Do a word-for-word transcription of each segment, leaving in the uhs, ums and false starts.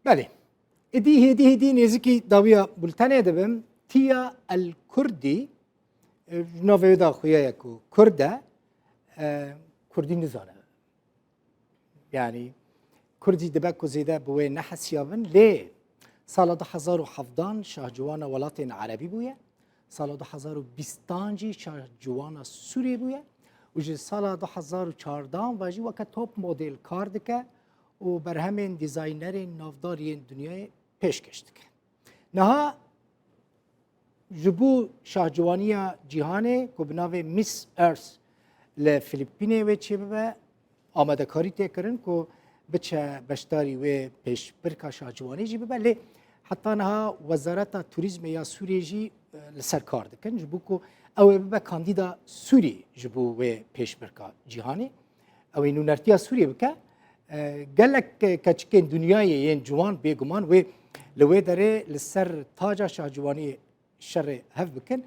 Belê. Êdî hêdî hêdî nêzîkî dawiya bultenê dibim. Tiya El Kurdî, e, ji navê wê de xuya ye ku Kurd e, e, Kurdî nizane. Yanî Kurdî dibe ku zêde bi wê nehesiyabin, lê sala du hezar û hevdan şahciwana welatên erebî bûye. Sala du hezar û bîstan jî şahciwana Sûriyê bûye û ji sala du hezar û çardan ve jî weke top model kar dike û berhemên dîzaynerên navdar yên dinyayê pêşkêş dike. Niha ji bo şahciwaniya cîhanê ku bi navê Miss Earth li Filîpînê wê çêbibe, amadekarî tê kirin ku biçe beşdarî wê pêşbirka şahciwanî jî bibe, lê heta niha Wezareta Turîzmê ya Sûriyê jî, e, li ser kar dikin, ji bo ku ew ê bibe kandîda Sûrî ji bo wê pêşbirka cîhanê. Ew ê nûnertiya Sûriyê bike. E, gelek keçikên dinyayê yên ciwan bêguman wê li wê derê li ser taca şahciwaniyê şerê hev bikin.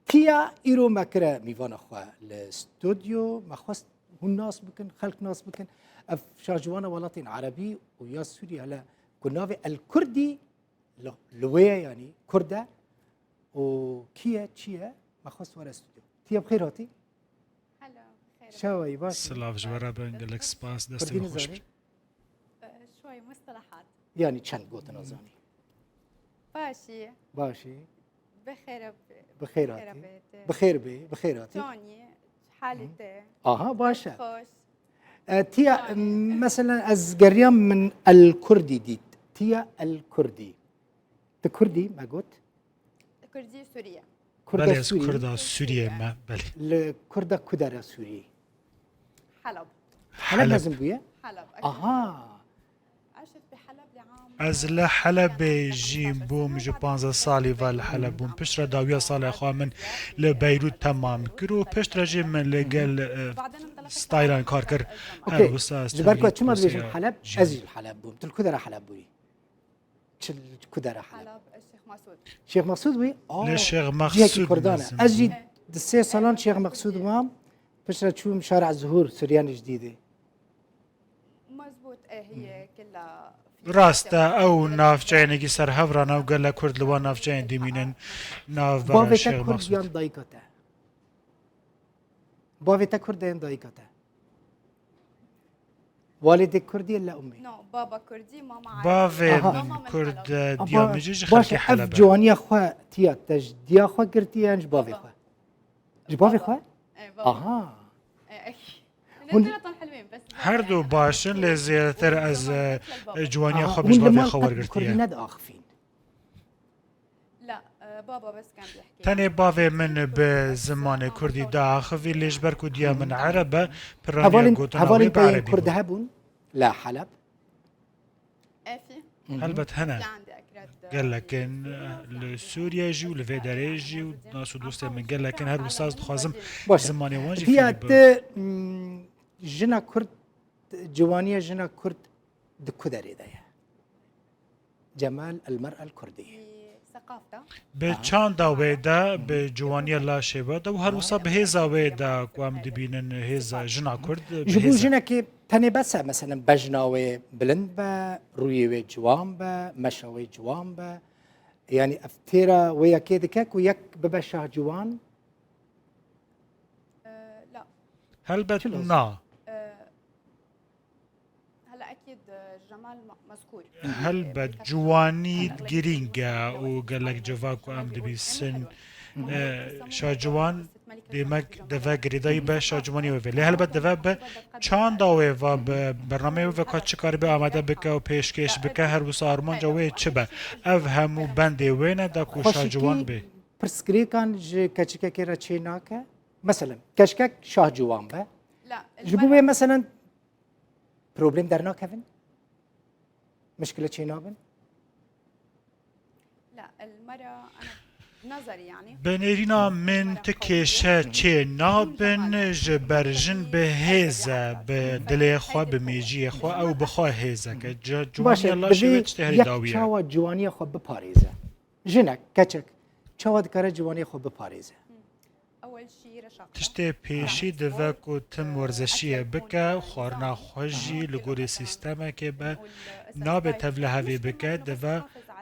Tiya îro me kire mîvana xwe li stûdyo, me xwest hûn nas bikin, xelk nas bikin. Ev şahciwana welatên erebî û ya Sûriyê hele ku navê El Kurdî li, li wê ye, yanî Kurd e û kî ye, çi ye, me xwest were stûdyo. Tiya bi xêr hatî. Hello, bi xêr. Çawa yî, baş î? Silav ji we re bin, gelek spas, destê Kurdî we xweş nizanî? Bi. Şoy mustalahat. Yanî çend gotina zanî? Başî. Başî. Bi xêr be. Bi xêr hatî. Bi xêr bê, bi xêr hatî. Çonî, halî te. Aha, baş e. Xweş. E, tiya, mesela ez geriyam min El Kurdî dît. Tiya El Kurdî. Tu Kurdî me got? Kurdî Sûriye. Kurda Belê, ez Sûrî. Kurda Sûriye me, belê. Li Kurda ku dera Sûrî? Heleb. Heleb Heleb. Mezin bûye? Heleb. Aha. Ez li Helebê jî bûm, ji panzdeh salî ve li Heleb bûm. Piştre dawiya salê xwe min li Beyrût temam kir û piştre jî min li gel, e, stylan kar kir. Her wisa ez Ji ber ku tevlî çima dibêjin prosêya Heleb? Ez jî li Heleb bûm. Tu li ku dera Heleb bûyî? Çi, ku dera Heleb? Heleb, Şêx Mesûd. Şêx Mesûd bûyî? Aa, Lê Şêx cihekî Mesûd Kurdan e. Ez jî di sê salan Şêx Mesûd mam. Piştre çûm Şara Zuhur, Suryanê Cdîdê. Mezbût, e, hiye, killa. Rast e, ew navçeyên êkî ser hev re ne û gelek Kurd li wan navçeyên dimînin navbera Şêx Mesûd. Bavê te Kurd yan dayika te? Bavê te Kurd e yan dayika te? Walidê Kurdî ye la ummî? No, baba Kurdî, mama Bavê Erebî. Aha. Mama min Kurd, Helebî. Diya min jî ji xelkê Helebê. Baş e, ev ciwaniya xwe tiya te ji diya xwe girtiye yan ji bavê xwe? Ji bavê xwe? E, baba. Aha. E, ek. Hûn Her du baş in, lê zêdetir ez, e, ciwaniya xwe bi ji bavê xwe wergirtiye. Hûn li wan Kurdî nediaxivîn? La, e, baba bes kam bihkê. Tenê bavê min bi zimanê Kurdî diaxivî, lê ji ber ku diya min Ereb e, piraniya gotina wê bi Erebî bû. Hevalên te yên Kurd hebûn la Heleb? Efî. Helbet hene. Gelek in, e, li Sûriye jî û li vê derê jî û nas û dostên min gelek in. Her wisa ez dixwazim zimanê wan jî fêrî bibim. Baş e. Tiya te, mm, jina Kurd, ciwaniya jina Kurd di ku derê de ye? Cemal el Mer'el Kurdî. Bi çanda wê de, bi ciwaniya laşê wê de û her wisa bi hêza wê de ku em dibînin, hêza jina Kurd bi hêz e. Ji bo jinekê tenê bes e, meselen bejna wê bilind be, rûyê wê ciwan be, meşa wê ciwan be. Yanî ev têra wê yekê dike ku yek bibe şahciwan? Helbet na. Hela ekîd, e, Cemal me-, mezkûr. Helbet, ciwanî girîng e û gelek civak ku em dibîsin, e, şaciwan, demek deve girêdayî be şaciwanî wê ve. Lê helbet deve bi çanda wê ve, bi bernameyê wê ve ka çi karibe amade bike û pêşkêş bike, her wisa armanca wê çi be. Ev hemû bendê wê ne da ku şaciwan bê. Pirsgirêkan ji keçikekê re çê nake? Meselen, keçikek şahciwan be. Ji bo wê, meselen, Problem dernakevin? Mişkile çênabin? La, el mera, ana, nazarî, yanî. Bi nêrîna min ti kêşe çê nabin, ji ber jin bi hêz e, bi dilê xwe, bi mêjiyê xwe, ew bi xwe hêzek e. Ca-, ciwaniya laşê wê çi te herî dawî ye? Baş e, divê yek çawa ciwaniya xwe biparêze? Jinek, keçek, çawa dikare ciwaniya xwe biparêze? Hı. Ewel şî Tiştê pêşî dive ku tim werzeşiyê bike, xwarina xwe jî li gorî sîstemekê be, nabe tevlihevî bike, dive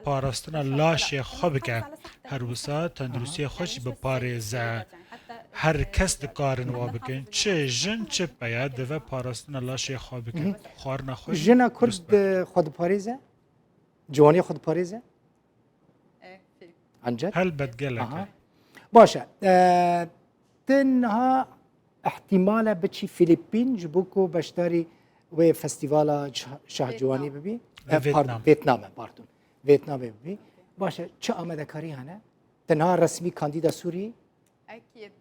parastina laşê xwe bike. Her wisa tenduristiyê xwe jî biparêze. Her kes dikarin wa bikin. Çi jin, çi peya dive parastina laşê xwe bikin. Xwarina xwe jî Jina Kurd dirust be. Xwe diparêze? Ciwaniya xwe diparêze? Ancak? Helbet gelek e. Baş e. E, tu niha ihtimale biçî Filipîn ji bo ku beşdarî wê festîvala Şah-, Şahciwanî bibî? E, pardon, Vêtnam e, pardon. Vêtnamê bibî. Baş e, çi amadekarî hene? Tu niha resmî kandîda Sûrî? أكيد.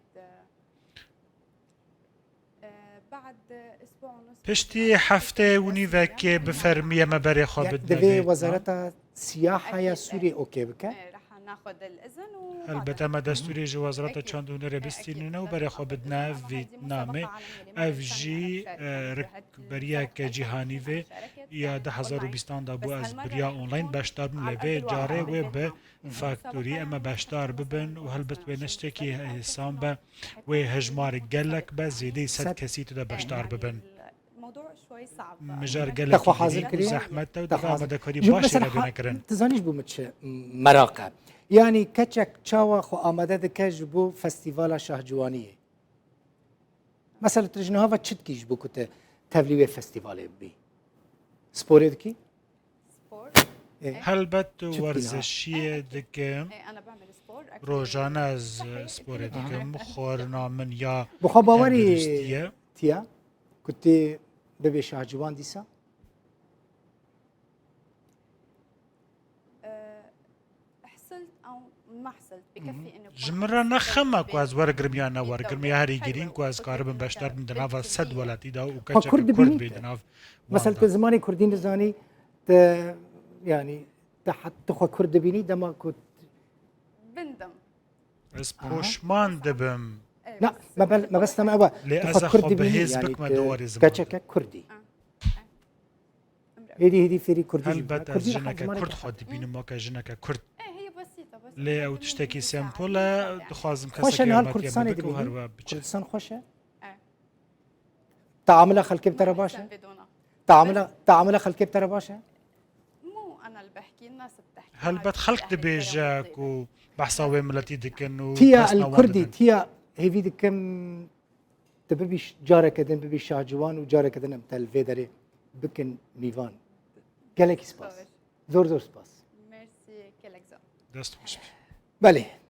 آه، بعد أسبوع ونص Piştî hefteyê û nîvekê bi fermî em ê berê xwe bidine Divê Vêtnam. Wezareta Siyahaya Sûriyê okê bike. آه، رح ناخذ الإذن Helbet em ê destûrê ji Wezareta Çand û Hunerê bistînin û berê xwe bidine Vêtnamê. Ev jî e, rikberiyeke cîhanî vê ya du hezar û bîstan de bû, ez biriya online beşdar bim, lê vê carê wê bi faktorî em ê beşdar bibin û helbet wê ne tiştekî hêsan be, wê hejmarê gelek be, zêdeyî sed kesî tu de beşdar bibin. Mijar gelekî girîng û zehmet e û divê amadekarî başê re bêne kirin. Tu zanî ji bo min çi meraq e? Yanî keçek çawa xwe amade dike ji bo festîvala Şahciwaniyê? Mesela tu ji niha ve çi dikî ji bo ku tu tevlî wê festîvalê bibî? Sporê dikî? سبور Ê, Helbet Çi dikî niha? werzeşiyê dikim. إيه، أنا بعمل سبور أكيد. Rojane ez sporê dikim. Xwarina min ya Bi xwe bawerî tenduristiye. tiya ku tu bibê Şahciwan dîsa? آه، حصلت أو ما حصلت، بكفي إنه Ji min re ne xem e ku ez wergirim ya ne wergirim, ya herî girîng ku ez karibim beşdar bim di nava sed welatî de û keçeke Kurd bê di nav. Mesela tu zimanê Kurdî nizanî, tu, yanî, tu het-, tu xwe Kurd dibînî dema ku بندم. Ez poşman dibim. Na, mebel-, mebesta me ew e. Lê Tu ez xwe ê Kurd xwe dibînî, bihêz yanî bikime tu di warê ziman keçeke Kurdî. Hêdî hêdî fêrî Kurdî jî bike. Helbet ez jineke Kurd xwe dibînim weke jineke Kurd. إيه، هي بسيطة بس Lê ew tiştekî sempol e, dixwazim Xweş e, kesek niha li yardimetiya Kurdistanê min bike û dibînî. her we biçe. Kurdistan xweş e. Eh. Teamila xelkê bi te re baş e. إنسان بدونها. Teamila, teamila xelkê bi te re baş e. مو أنا اللي بحكي، الناس بتحكي. Helbet xelk dibêje ku behsa wê miletî dikin û Tiya pesna el wan Kurdî, didin. tiya hêvî dikim tu bibî ş-, careke din bibî Şahciwan û careke din em te li vê derê bikin mîvan. Gelekî spas. Zor zor spas. ميرسي كلك زو. Dest xweş. Belê.